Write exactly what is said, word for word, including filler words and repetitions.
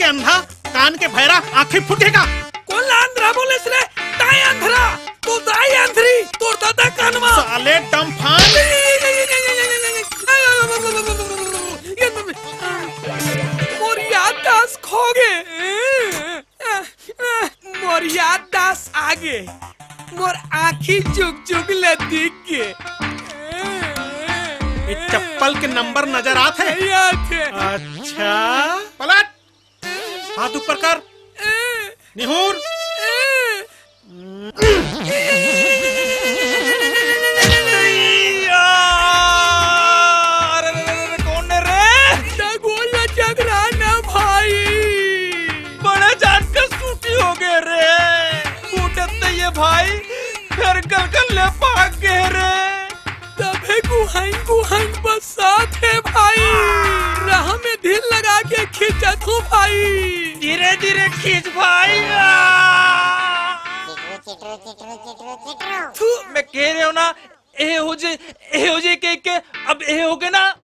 अंधा, कान के भैरा, आंखें फूटे का? कोन ला अंधरा बोलेस रे? ताय अंधरा, तो दाई अंधरी, तोर दादा कानवा। साले डमफान। मोर याददाश्त खो गे। मोर याददाश्त आगे। मोर आँखी जुग जुग ले दिख गे। ये चप्पल के नंबर नजर आत हे? नइ आत हे। अच्छा, पलट। हाथ ऊपर कर। निहुर। अरे, अरे, अरे, अरे, कोन हे रे? डगोला जगराना भाई। बड़े जान के सूटी हो गे रे। फूटत नइ हे भाई, फेर गलगल ले पाक गे रे। तभे गुहाइन गुहाइन बरसात हे भाई, राह में धीर लगा के खींचत हूँ भाई। धीरे धीरे खींच भाई। आ! थू, मैं कहे रहेंव ना, ए हो जे, ए हो जे कहिके, अब ए हो गे ना।